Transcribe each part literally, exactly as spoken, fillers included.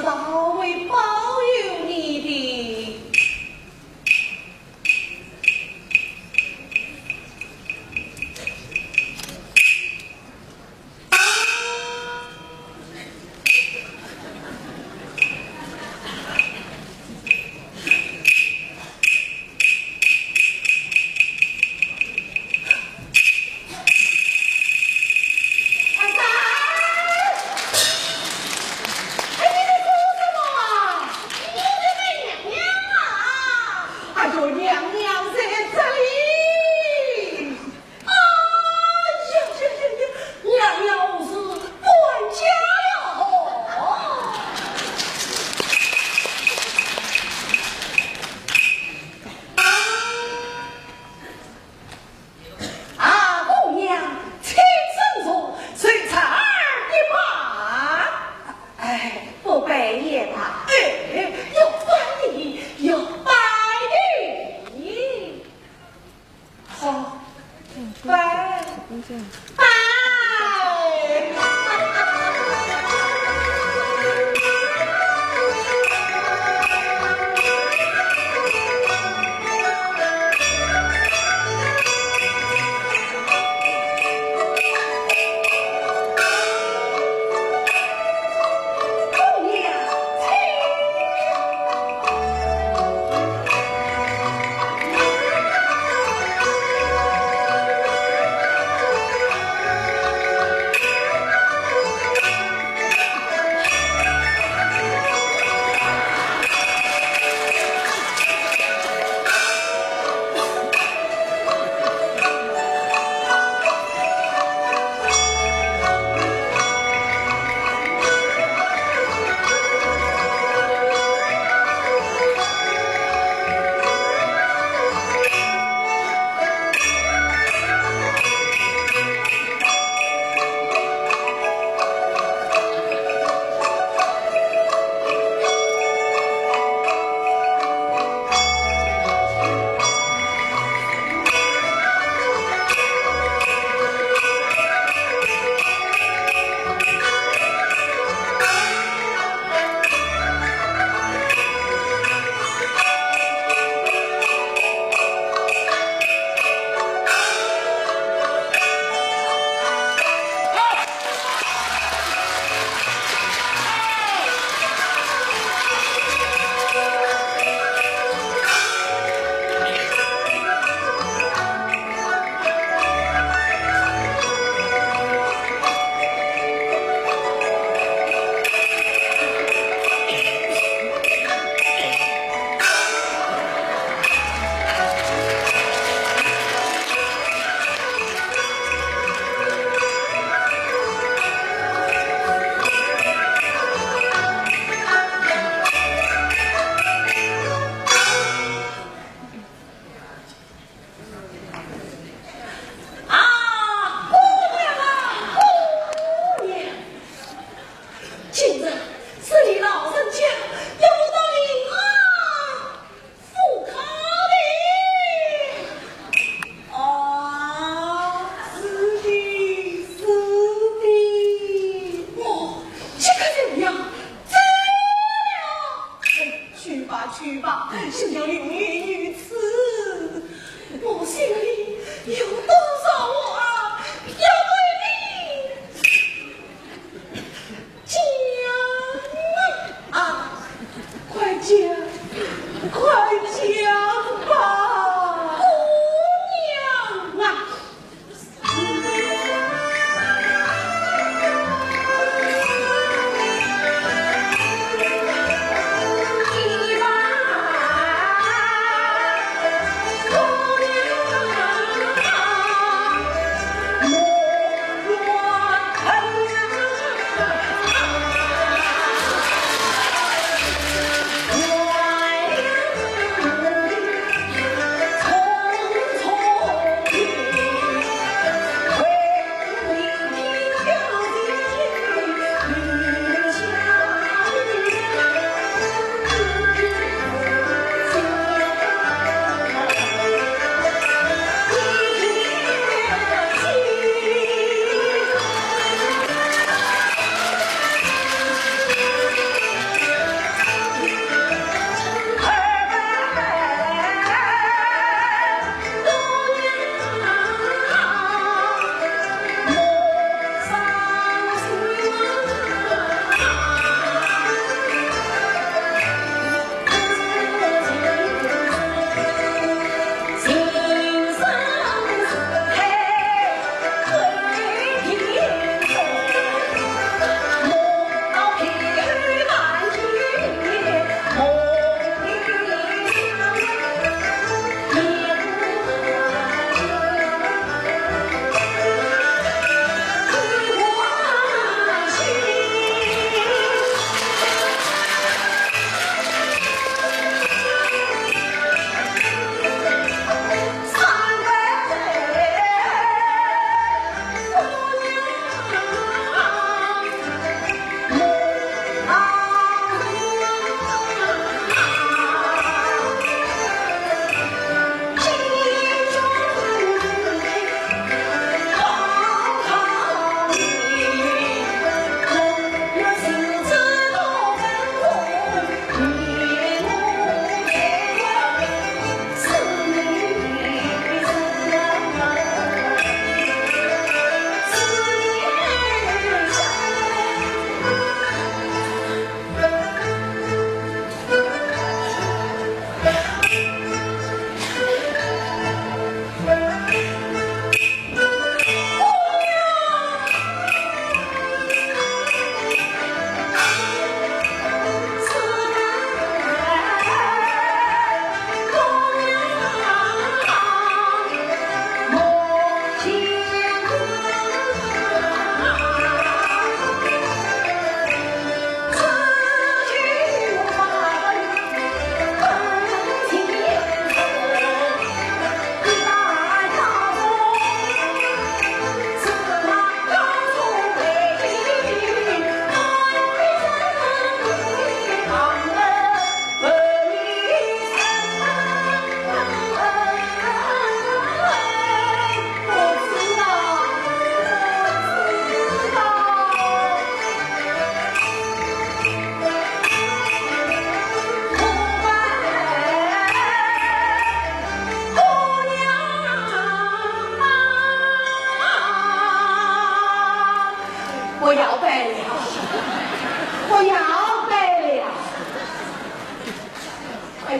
道会保佑你的。哎，你在做什么啊？你在问娘娘啊？哎呦，娘娘在这里。 啊，呀呀呀呀，娘娘是搬家了哦。啊，啊，姑娘，请身坐，随茶儿一罢。哎，不摆也罢。哎，要摆的，要摆的。 好，拜拜。啊，姑娘啊，姑娘！今日是你老人家要到临安府考的。啊，是的，是的。哦，这个人呀，这个人呀。 去吧，去吧，休要留恋于此。我心里有多少话要对你讲啊！快讲，快讲吧，姑娘啊！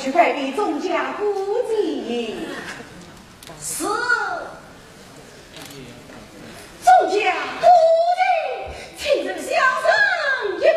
去拜别宗家姑姐。是。宗家姑姐，请受小生一拜。